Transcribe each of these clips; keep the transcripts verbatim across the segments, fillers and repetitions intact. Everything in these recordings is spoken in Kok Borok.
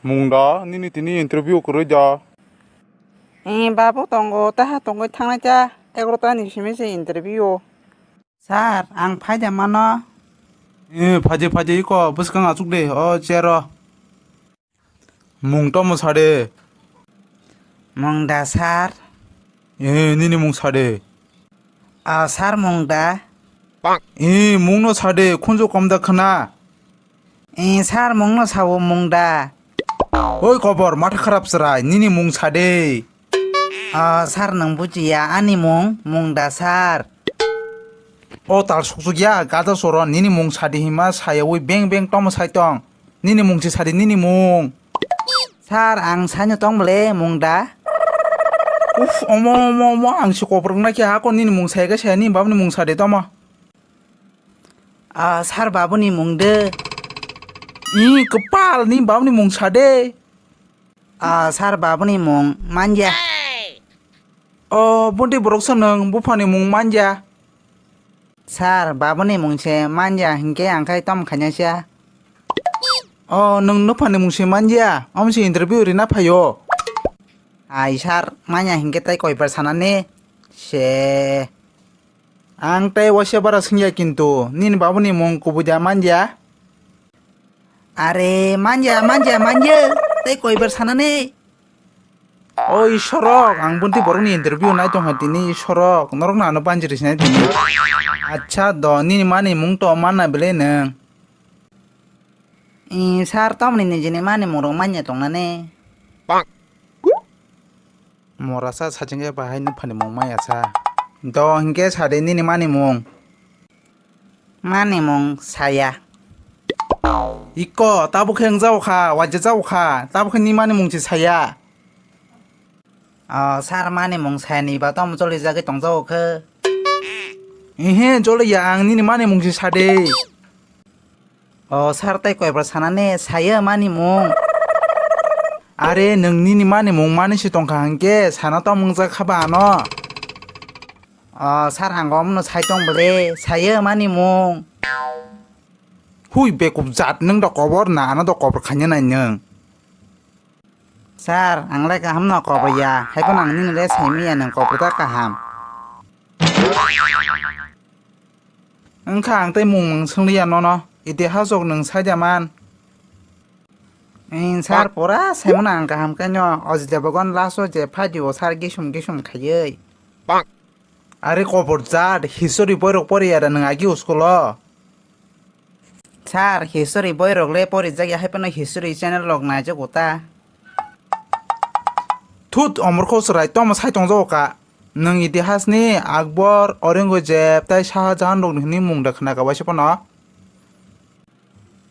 Mungda, nini tini interview kwrwi da? Eh, babu tongo, taha tongwi thangnai ta, egarota ni simi se interview. Sir, ang phai da mano. Eh, phaidi, phaidi, iko, bwskang achuk de, o chair o. Mung tamo sa de? Mungda, sir. Eh, nini mung sa de? Ah, sir, Mungda. Eh, mungno sa de, khunju kom da khna. Eh, sir, mungno sao Mungda. Oi kobor, matha kharap chwrai, nini mung sa de. Ah, sir, nwng bujiya, ani mung Mungda, sir. O tal suksukya, gada soro, nini mung sa de hima, sayawi beng beng tomo sai tong. Nini mung si sa de, nini mung. Sir, ang saino tong bole Mungda. Uf, omo, omo, omo, ang si kobor wngna khe, hako nini mung saya khe saya, nini babuni mung sa de tomo. Ah, sir, babuni mung de. Ih, kwpal, nini babuni mung sa de. Ah, sir, babuni mung Manja. O, bunti borok se nwng buphani mung Manja. Sir, babuni mung se Manja hinkhe ang khai tom khaina sia. O, nwng nuphani mung se Manja, omo se interview rina phaio. Ai, sir, Manja hinkhe tai koibar sanani se. Ang tei waisa bara swngya kintu, nini babuni mung kubui da Manja? Are, Manja, Manja, Manja, tei koibar sanani? O Isorok, ang bunti borokni interview nai tongkha tini Isorok, norokno ano banjiri sinai tini. Acha do, nini mani mung to manna belai nwng? I, sir, tomni nijini mani mungrok manya tongnani. Morasa sachingkhe bahai nuphani mung maya sa. Do hinkhe sade nini mani mung. Mani mung saya. Iko, tabuk khe wngjago kha, waija jago kha, tabuk khe ni mani mung se saya. O, sir, mani mung sayani ba tamo choli jagwi tongjago khe. Ehe, choliya, ang nini mani mung se sade. O sir, tei koibar sanani sayo mani mung. Are, nwng nini mani mung mani si tongkha hinkhe sana tong mungjak kha ba ano. O sir, ang omno sai tong bole, sayo mani mung. Hui, bekup jat, nwng do kobor na, ano do kobor khaina nai nwng. Sir, ang le kaham no kobor ya, hai phano ang nini le sai maya nwng kobor ta kaham. Wngkha ang tei mung mung swngliya nono, itihas rok nwng saida man. Sir, pura saimano ang kaham khe no, o jila bagan last o je phaidi o sir gisum gisum khaiwi. Are kobor jat, history boirok poriya da nwng agi school o? Sir, history boirok le porijak ya, hai phano history channel rok naijago ta. Thut, omorkho chwrai, tamo sai tongjago ka? Nwng itihas ni Akbar, Aurangzeb tei Shah Jahan rokni hwnwi mung da khna ka waisa phano?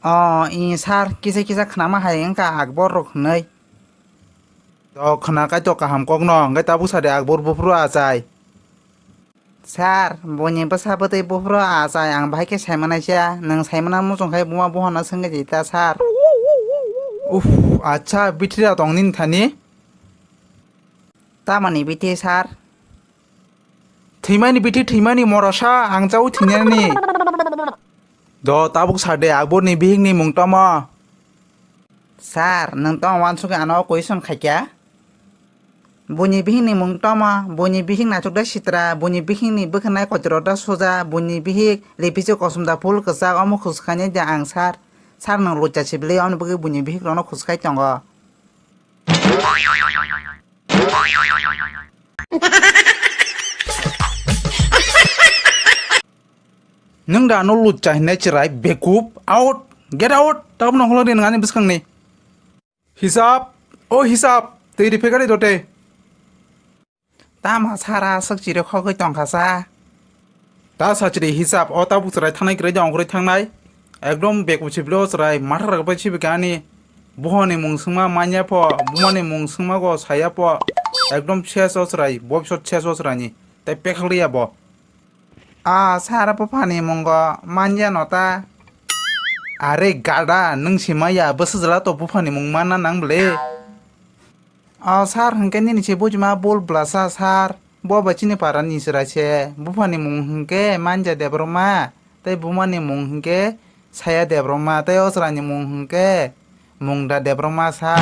O, i sir, kisa kisa khnama hai wngkha Akbar rok hwnwi. To khna kaitor kaham kokno, hwnkhe tabuk sade Akbar buphuru achai. Sir, buini bwsa bwtwi buphuru achai ang bahai khe saimanaisa, nwng saimana muchung khai buma buhano swngwi di ta sir. Uff, acha, bithira tong nini thani? Tamoni bithi sir? Thwimani bithi, thwimani morasa, ang chaui thwinani. Do tabuk sade Akbarni bihikni mung tamo? Sir, nwng tamo wansugwi ano question khaikha? Buini bihikni mung tamo? Buini bihik naisuk da sitra, buini bihikni bwkhanai kotor da soja, buini bihik lipisi kosom da phul kwchak, omo khus khainai da ang sir. Sir, nwng lucha sibili, omo bagwi buini bihik rokno khus khai tongo. Nwng da ano lucha hinwi chwrai bekup, out, get out, tabuk nongkhorlong di nwng ani bwskangni. Hisab, o hisab, twi riphaikha de dote. Tamo sara aswk chiri khogwi tongkha sa? Ta sachiri hisab, o tabuk chwrai thangnai kwrwi de ongkhorwi thangnai. Ekdom bekup sibili o chwrai, matha rwgwi sibikha ani. Buhani mung swngma manya pho, bumani mung swngma go saya pho. Ekdom ses o chwrai, bobisot ses o chwraini. Tei pekhakliya bo. A sir, buphani mungo manya no ta? Are gada, nwng si maya, bwsajla to buphani mung manna nang bwle? O sir, hwnkhe nini se bujima bul bwlasa sir. Bo bai chini para ni chwrai se. Buphani mung hwnkhe Manja Debbarma, tei bumani mung hwnkhe Saya Debbarma, tei o chwraini mung hwnkhe Mungda Debbarma sir.